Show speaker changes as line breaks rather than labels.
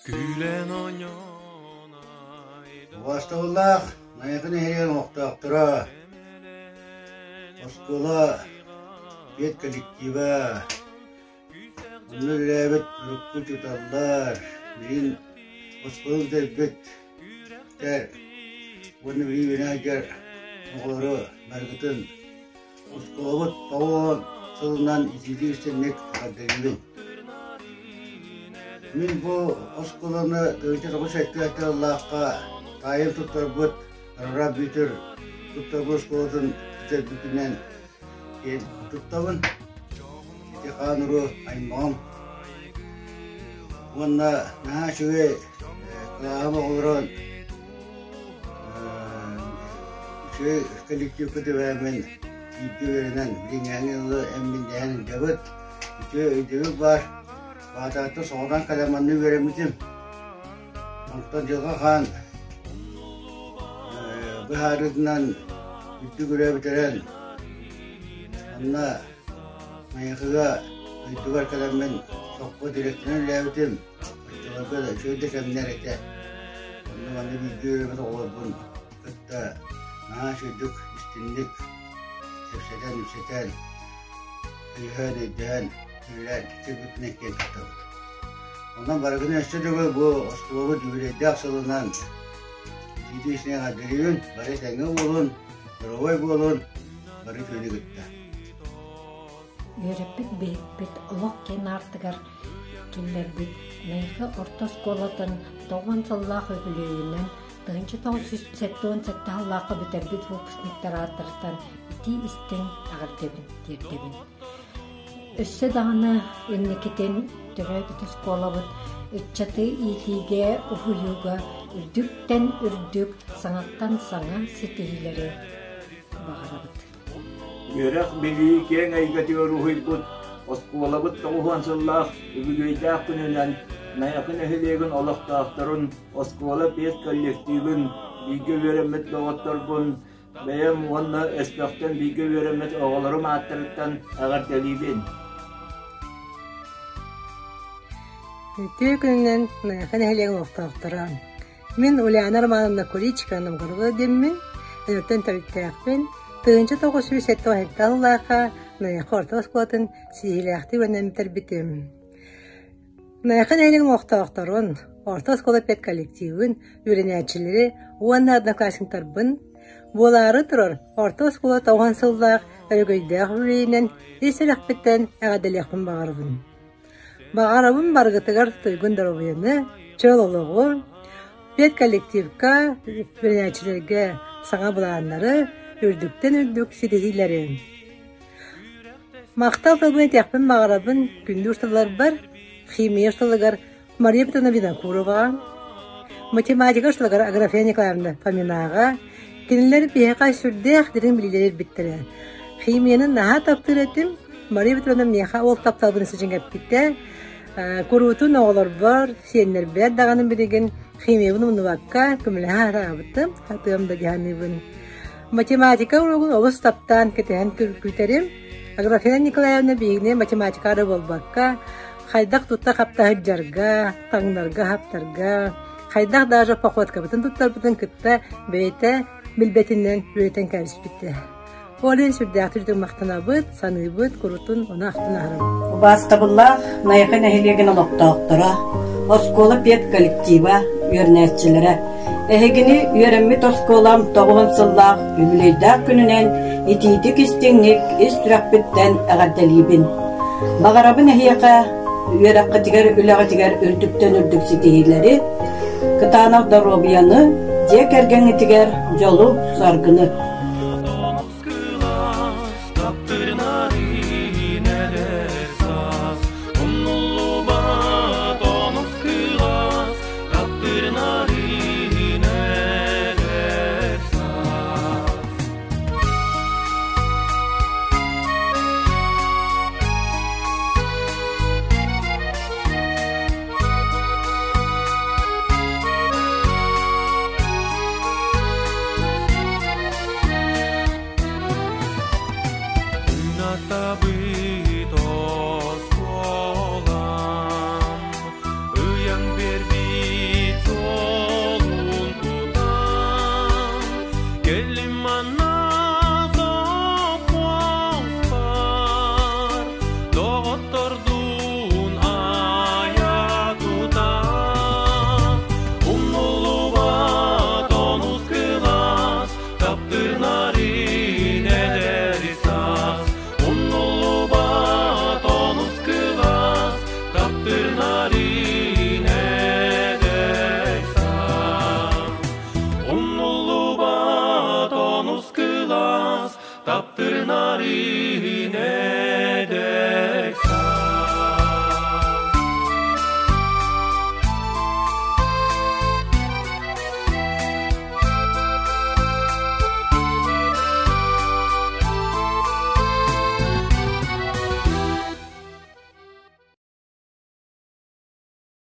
Күлэн оонньоон айда
Убаастабыллаах Найахы нэһилиэгин олохтоохторо, оскуола педколлектива, онно үлэлээбит урукку учууталлар, билигин оскуола бүтэрбит уонна билигин үөрэнэ сылдьар оҕолору барыгытын Оскуолабыт тоҕо сылынан итиитик истиҥник эҕэрдэлиибин. Мин бу оскуоланы 1997 сыллаахха таайым туттарбыт Арара Бүөтүр туттарбыт оскуолатын бүтэрбитинэн киэн туттабын. Ити хаан уруу аймаҕым уонна наһаа үчүгэй кылааһым оҕолорун Үчүгэй коллективка түбэһэммин бииргэ үөрэнэн билиҥҥээҥҥи дылы эмминнэһэн илдьэбит. Үтүө өйдөбүл баар. Баатааттан соҕотон кэлэн манна үөрэммитим. Онтон Дьылҕа Хаан быһаарыытынан үрдүк үлэ бүтэрэн онно Майахыга дойдубар кэлэммин сопхуос директорынан үлэлээбитим. Оччолорго да үчүгэй да кэмнэр этэ. Онно манна бииргэ үөрэммит оҕолорбун кытта наһаа үчүгэйдик, истиҥник кэпсэтэн-ипсэтэн, өйөһөн-өйдөһөн үлэлээн кэлбиппинэн киэн туттабыт. Онон барыгын өссө төгүл бу оскуолабыт юбилейдаах сылынан итиитик истиҥ эҕэрдэлиибин, бары этэҥҥэ буолун, доруобай буолун, бары үтүөнү кытта.
Үөрэппит биһикпит олох киэн аартыгар киллэрбит Найахы орто оскуолатын 90 сыллаах үбүлүөйүнэн 1977 сыллаахха бүтэрбит выпускниктар ааттарыттан итии-истиҥ эҕэрдэбин тиэрдэбин. Өссө даҕаны инникитин төрөөбүт оскуолабыт ыччаты иитиигэ, уһуйууга үрдүктэн үрдүк, саҥаттан саҥа ситиһиилэри баҕарабыт.
Үөрэх-билии киэҥ эйгэтигэр уһуйбут оскуолабыт 90 сыллаах үбүлүөйдээх күнүнэн Найахы нэһилиэгин олохтоохторун, оскуола педколлективын, бииргэ үөрэммит доҕотторбун, бэйэм уонна Өспөхтөн бииргэ үөрэммит оҕолорум ааттарыттан эҕэрдэлиибин.
Үтүө күнүнэн Найахы нэһилиэгин олохтоохторо! Мин Ульяна Романовна Куличкина Новгородова диэммин, Өнөртөн төрүттээхпин. 1977 сыллаахха Найахы орто оскуолатын ситиһиилээхтик үөрэнэн бүтэрбитим. Найахы нэһилиэгин олохтоохторун, орто оскуола педколлективын, үөрэнээччилэри уонна одноклассниктарбын буолаары турар орто оскуола 90 сыллаах өрөгөйдөөх үбүлүөйүнэн ис сүрэхпиттэн эҕэрдэлиэхпин баҕарабын. Баҕарабын барыгытыгар туйгун доруобуйаны, чөл олоҕу, педколлективка, үөрэнээччилэргэ саҥа былааннары, үрдүктэн үрдүк ситиһиилэри. Махтал тылбын этиэхпин баҕарабын күндү усталарбар, химия усталыгар Мария Петровна Винокуроваҕа, математика усталыгар Аграфена Николаевна Фоминаҕа, кинилэр биһиэхэ сүрдээх дириҥ билиилэри биэрбиттэрэ. Химияны наһаа таптыыр этим, Мария Петровна миэхэ ол тапталбын сидьиҥэппитэ. Куруутун оҕолорбор, сиэннэрбэр даҕаны билигин химиябын умнубакка көмөлөһө сатаабытым, сатыам да дии саныыбын. Математика уруогун олус таптаан кэтэһэн күүтэрим. Аграфена Николаевна биһигини математика эрэ буолбакка, хайдах тутта-хапта сылдьарга, таҥнарга-хаптарга, хайдах даже походкабытын туттарбытын кытта бэйэтэ билбэтинэн үөрэтэн кэбиспитэ. Ол иһин сүрдээхтик махтанабыт, саныыбыт, курутун ону ахтан аһарабыт.
Убаастабыллаах Найахы нэһилиэгин олохтоохторо, оскуола педколлектива, үөрэнээччилэрэ, эһигини үөрэммит оскуолам 90 сыллаах үбүлүөйдээх күнүнэн итиитик-истиҥник ис сүрэхпиттэн эҕэрдэлиибин. Баҕарабын эһиэхэ үөрэххитигэр, үлэҕитигэр үрдүктэн үрдүк ситиһиилэри, кытаанах доруобуйаны, дьиэ кэргэҥҥитигэр дьолу-саргыны.